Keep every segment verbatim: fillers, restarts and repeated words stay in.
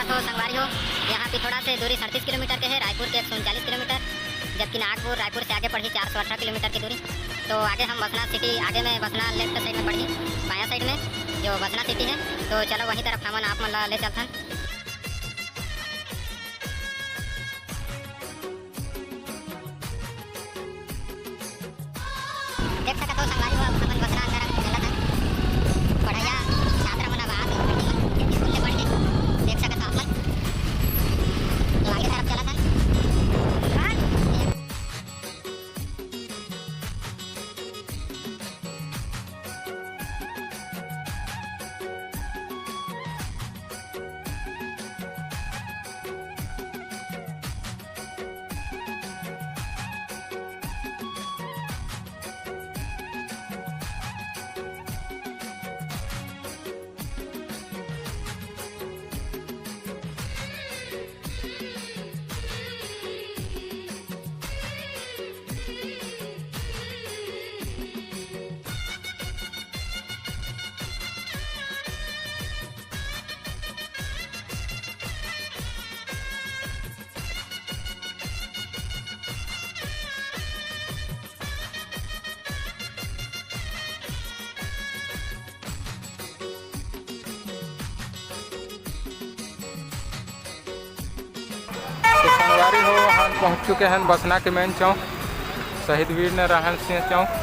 तो संगवारी हो, यहाँ पे थोड़ा से दूरी सैंतीस किलोमीटर के है, रायपुर के एक सौ उनचालीस किलोमीटर, जबकि नागपुर रायपुर से आगे पड़ही चार सौ अठारह किलोमीटर की दूरी। तो आगे हम बसना सिटी, आगे में बसना लेफ्ट साइड में पड़ही, बायां साइड में जो बसना सिटी है। तो चलो वहीं तरफ हमन आप मन ला ले चलथन। देख सकत हो संगवारी हो, अपन बसना अंदर चलत हन। पढ़इया छात्र मन अब आत हे, स्कूल ले पढ़ के। देख सकत हो आप मन। तो आगे तरफ चलत हन। तो संगवारी हो, हम पहुंच चुके हैं बसना के मेन चौक, शहीद वीर नारायण सिंह चौक।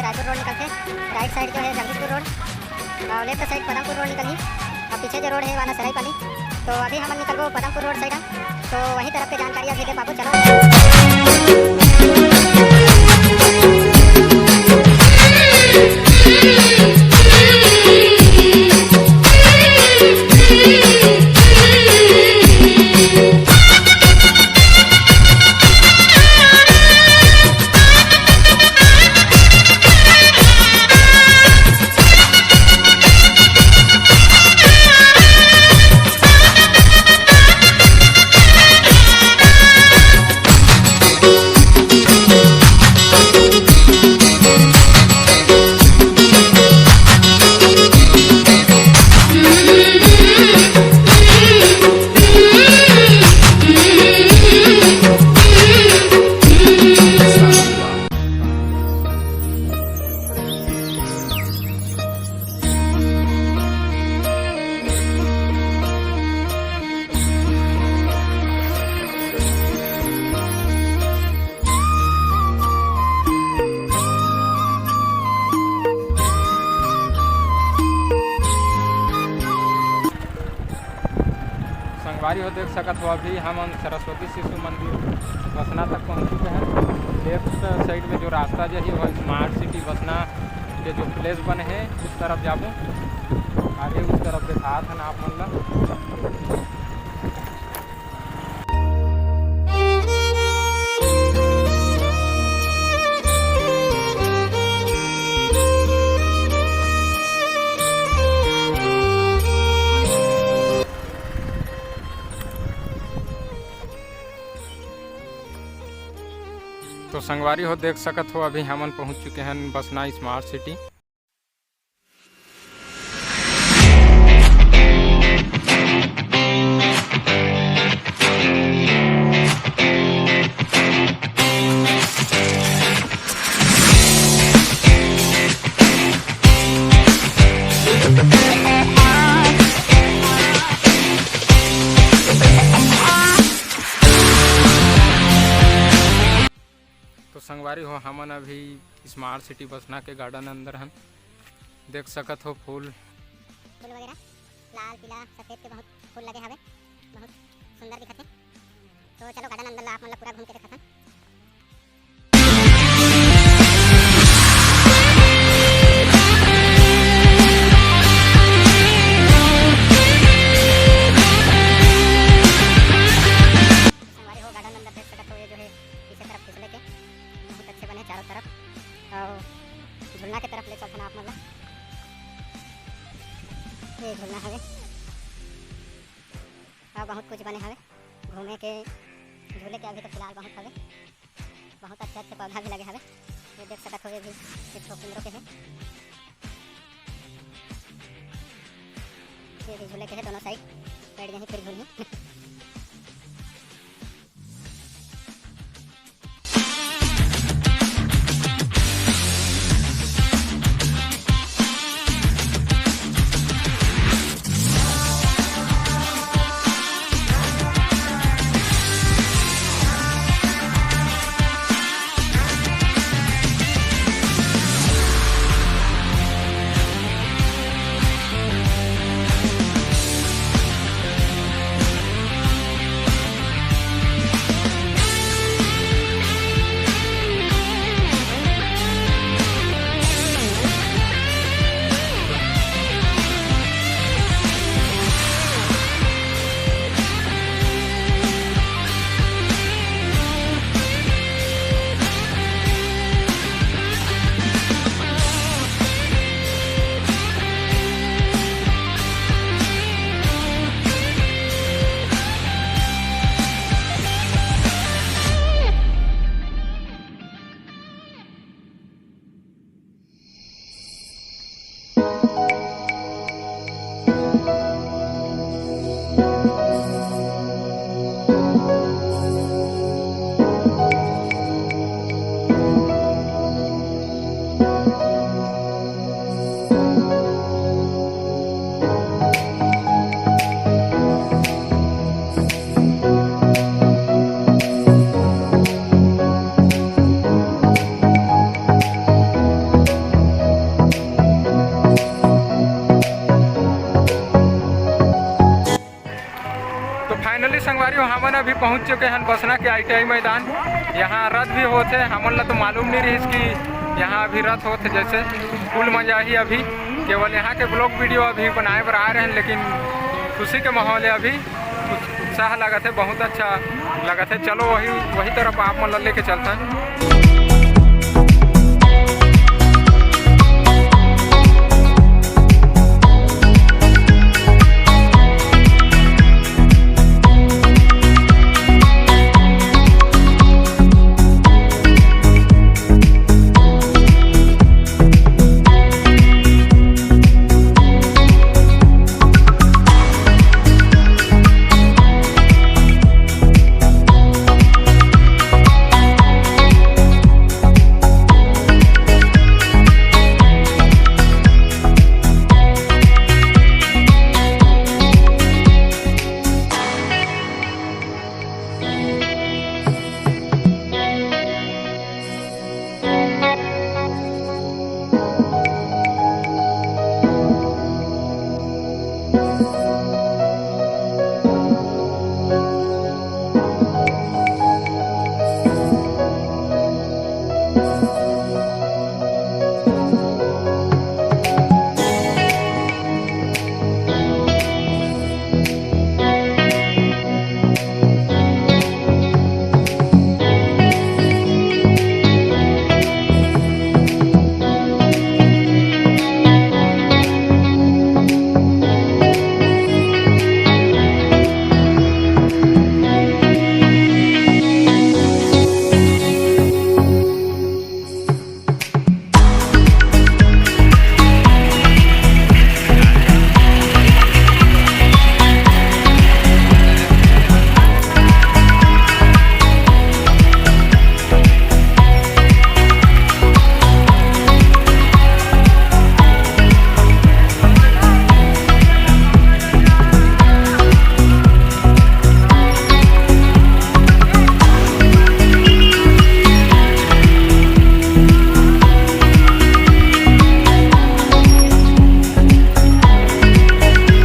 रायपुर रोड निकलथे, राइट साइड जो है जगदीशपुर रोड, और लेफ्ट साइड पदमपुर रोड निकलही, और पीछे जो रोड है वाला सरायपाली। तो अभी हमन निकलबो पदमपुर रोड साइड, तो वहीं तरफ के जानकारी अभी दे पाबो। चलो। संगवारी हो, देख सकत हो, अभी हमन सरस्वती शिशु मंदिर बसना तक पहुँच चुके हैं। लेफ्ट साइड में जो रास्ता जाही, वो स्मार्ट सिटी बसना के जो प्लेस बने हैं, उस तरफ जाबो। आगे उस तरफ दिखात हन आप मन ला। तो संगवारी हो, देख सकत हो, अभी हमन पहुंच चुके हैं बसना स्मार्ट सिटी। तो संगवारी हो, हमन अभी स्मार्ट सिटी बसना के गार्डन अंदर हन। देख सकत हो फूल। फूल वगैरह लाल, पीला, सफेद के बहुत फूल लगे हवे, बहुत सुंदर दिखत हे। तो चलो गार्डन अंदर ला आप मन ला पूरा घूम के दिखाथन। संगवारी हो, गार्डन अंदर देख सकत हो, ये जो है पीछे तरफ फिसले के बहुत अच्छे बने चारों तरफ, और झुलना के तरफ ले चलथन आप मन ला। ये झुलना हवे, और बहुत कुछ बने हवे घूमे के, झूले के। अभी तो फिलहाल बहुत हवे, बहुत अच्छे अच्छे पौधा भी लगे हवे। ये देख सकत हो, ये भी एक ठो कुंदरो के है। ये भी झूले के है दोनों साइड, बैठ जाही फिर झूलही। हमन अभी पहुंच चुके हन बसना के आई टी आई मैदान। यहाँ रथ भी होथे, हमन ला तो मालूम नहीं रहिस कि यहाँ अभी रथ होथे। जैसे फुल मजा ही अभी, केवल यहाँ के ब्लॉग वीडियो अभी बनाए बर आए रहेन, लेकिन खुशी के माहौल है अभी, उत्साह लगत है, बहुत अच्छा लगत है। चलो वही, वही तरफ आप मन ला लेके चलथन।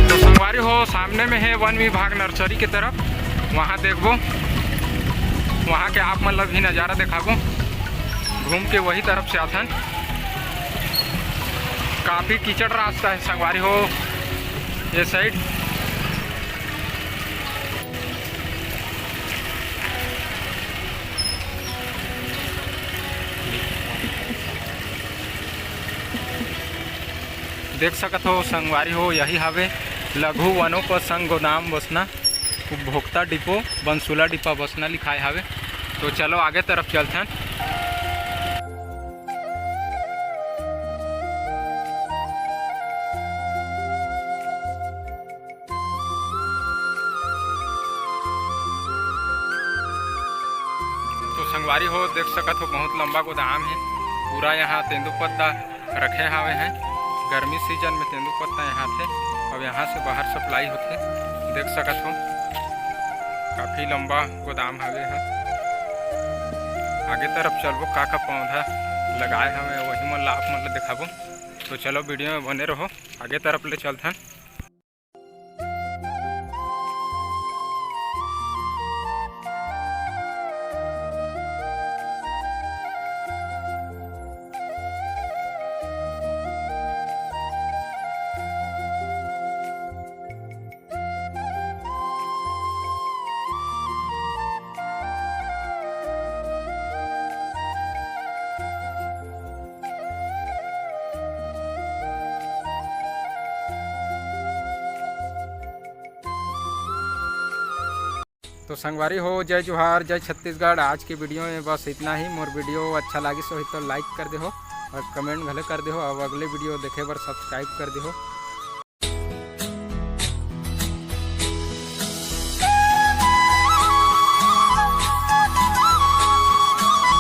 तो संगवारी हो, सामने में है वन विभाग नर्सरी के तरफ, वहाँ देखबो, वहाँ के आप मन ला भी नज़ारा देखाबो। घूम के वही तरफ से आथन। काफ़ी कीचड़ रास्ता है संगवारी हो ये साइड। देख सकत हो संगवारी हो, यही हवे लघु वनोपज संघ गोदाम बसना, उपभोक्ता डिपो, बंसुला डिपा बसना लिखाए हवे। तो चलो आगे तरफ चलथन। तो संगवारी हो, देख सकत हो, बहुत लंबा गोदाम है। पूरा यहाँ तेंदूपत्ता रखे हावे हैं। गर्मी सीजन में तेंदूपत्ता यहाँ थे, अब यहाँ से बाहर सप्लाई होथे। देख सकत हो, काफ़ी लंबा गोदाम हावे है। आगे तरफ चलबो, का का पौधा लगाए हवे, वही मन ला आप मन ला दिखाबो। तो चलो, वीडियो में बने रहो, आगे तरफ ले चलथन। तो संगवारी हो, जय जोहार, जय छत्तीसगढ़। आज के वीडियो में बस इतना ही। मोर वीडियो अच्छा लागिस होही तो लाइक कर देहो और कमेंट घले कर देहो। अब अगले वीडियो देखे बर सब्सक्राइब कर देहो।